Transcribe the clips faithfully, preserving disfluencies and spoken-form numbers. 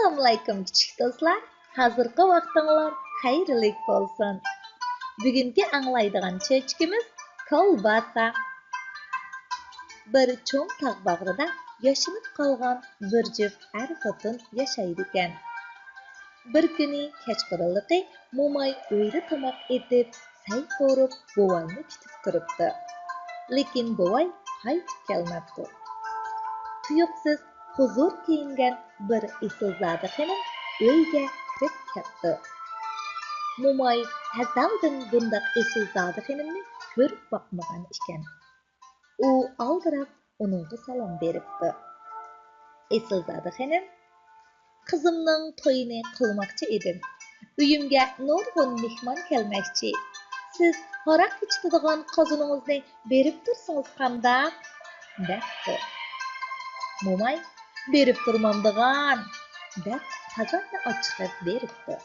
ئەسسالامۇئەلەيكۇم كىچىك دوستلار، ھازىرقى ۋاقتىڭلار خەيرلىك بولسۇن. بۈگۈنكى ئاڭلايدىغان چۆچىكىمىز كولباسا. بىر چوڭ تاغ باغرىدا ياشىنىپ قالغان بىر جۈپ ئەر خوتۇن ياشايدىكەن. بىر كۈنى كەچقۇرۇنلۇقى موماي ئۆيدە تاماق ئېتىپ، سەي قورۇپ، بوۋاينى كۈتۈپ تۇرۇپتۇ. لېكىن بوۋاي قايتىپ كەلمەپتۇ. تۇيۇقسىز ھۇزۇر كىيىنگەن بىر ئېسىلزادە خېنىم ئۆيگە كىرىپ كەپتۇ. موماي ئەزەلدىن بۇنداق ئېسىلزادە خېنىمنى كۆرۈپ باقمىغان ئىكەن. ئۇ ئالدىراپ ئۇنىڭغا سالام بېرىپتۇ. ئېسىلزادە خېنىم، قىزىمنىڭ تويىنى قىلماقچى ئىدىم. ئۆيۈمگە نۇرغۇن مېھمان كەلمەكچى. سىز ھاراق ئىچىتىدىغان قازىنىڭىزنى بېرىپ تۇرسىڭىز قانداق؟ دەپتۇ. موماي، بېرىپ تۇرمامدىغان، دەپ قازاننى ئاچىقىپ بېرىپتۇ.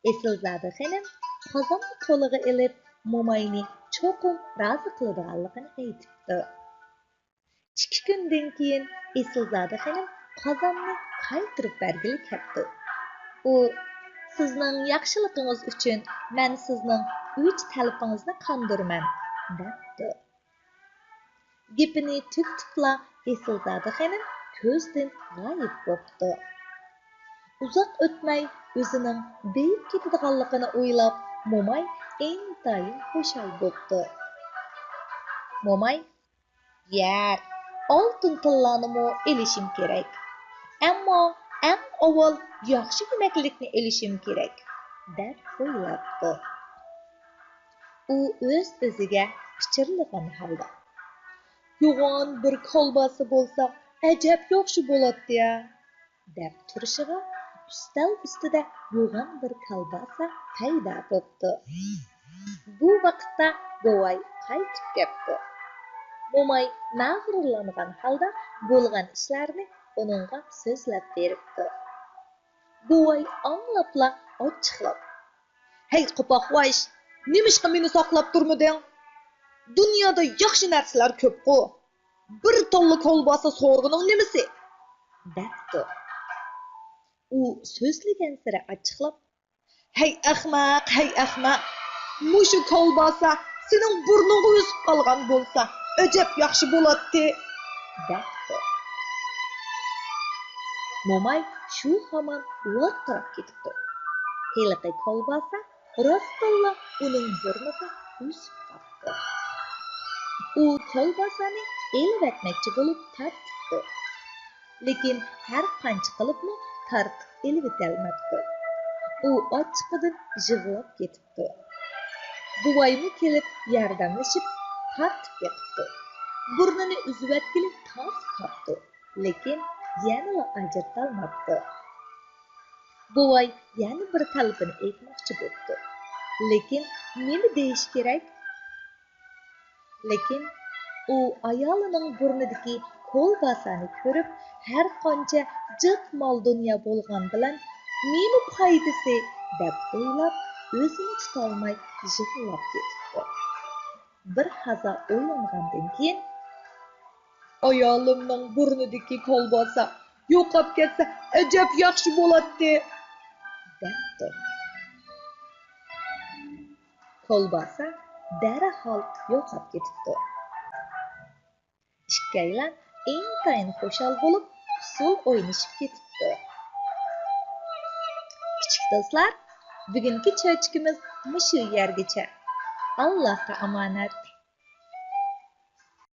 ئېسىلزادە خېنىم قازاننى قولىغا ئېلىپ، موماينى چوقۇم رازى قىلىدىغانلىقىنى ئېيتىپتۇ. ئىككى كۈندىن كېيىن ئېسىلزادە خېنىم قازاننى قايتۇرۇپ بەرگىلى كەپتۇ. ئۇ، سىزنىڭ ياخشىلىقىڭىز ئۈچۈن مەن سىزنىڭ ئۈچ تەلىپىڭىزنى قاندۇرىمەن، دەپتۇ. گېپىنى تۈگىتىپلا ئېسىلزادە خېنىم كۆزدىن غايىب بوپتۇ. ئۇزاق ئۆتمەي ئۆزىنىڭ بېيىپ كېتىدىغانلىقىنى ئويلاپ، موماي ئىنتايىن خۇشال بوپتۇ. موماي، يەر، ئالتۇن تىللانىمۇ ئېلىشىم كېرەك. ئەمما ئەڭ ئاۋۋال ياخشى يېمەكلىكنى ئېلىشىم كېرەك، دەپ ئويلاپتۇ. ئۇ ئۆز-ئۆزىگە پىچىرلىغان ھالدا، يوغان بىر كالباسا بولسا ئەجەب ياخشى بولاتتى-ھە، دەپ تۇرۇشىغا، ئۈستەل ئۈستىدە يوغان بىر كالباسا پەيدا بوپتۇ. بۇ ۋاقىتتا بوۋاي قايتىپ كەپتۇ. موماي مەغرۇرلانغان ھالدا بولغان ئىشلارنى ئۇنىڭغا سۆزلەپ بېرىپتۇ. بوۋاي ئاڭلاپلا ئاچچىقلاپ، ھەي قوپاقۋاش، نېمىشقا مېنى ساقلاپ تۇرمىدىڭ؟ دۇنيادا ياخشى نەرسىلەر كۆپقۇ. بىر تاللا كالباسا سورىغىنىڭ نېمىسى؟ دەپتۇ. ئۇ سۆزلىگەنسېرى ئاچچىقلاپ، ھەي ئەخمەق، ھەي ئەخمەق! مۇشۇ كالباسا سېنىڭ بۇرنۇڭغا ئۆسۈپ قالغان بولسا، ئەجەب ياخشى بولاتتى، دەپتۇ. موماي شۇ ھامان ۋارقىراپ كېتىپتۇ. ھېلىقى كالباسا راستتىنلا ئۇنىڭ بۇرنىغا ئۆسۈپ قاپتۇ. ئۇ كالباسانى ئېلىۋەتمەكچى بولۇپ تارتىپتۇ. لېكىن ھەر قانچە قىلىپمۇ تارتىپ ئېلىۋېتەلمەپتۇ. ئۇ ئاچچىقىدىن يىغلاپ كېتىپتۇ. بوۋايمۇ كېلىپ ياردەملىشىپ تارتىپ بېقىپتۇ. بۇرنىنى ئۈزۈۋەتكىلى تاس قاپتۇ، لېكىن يەنىلا ئاجرىتالماپتۇ. بوۋاي يەنە بىر تەلىپىنى ئېيتماقچى بوپتۇ، لېكىن نېمە دېيىش كېرەك؟ لېكىن ئۇ ئايالىنىڭ بۇرنىدىكى كولباسانى كۆرۈپ، ھەر قانچە جىق مال-دۇنيا بولغان بىلەن نېمە پايدىسى دەپ ئويلاپ، ئۆزىنى تۇتالماي يىغلاپ كېتىپتۇ. بىر ھازا ئويلانغاندىن كېيىن، ئايالىمنىڭ بۇرنىدىكى كولباسا يوقاپ كەتسە ئەجەب ياخشى بولاتتى، دەپتۇ. كولباسا دەرھال يوقاپ كېتىپتۇ. ئىككىيلەن ئىنتايىن خۇشال بولۇپ، ئۇسسۇل ئوينىشىپ كېتىپتۇ. كىچىك دوستلار، بۈگۈنكى چۆچىكىمىز مۇشۇ يەرگىچە. ئاللاھقا ئامانەت.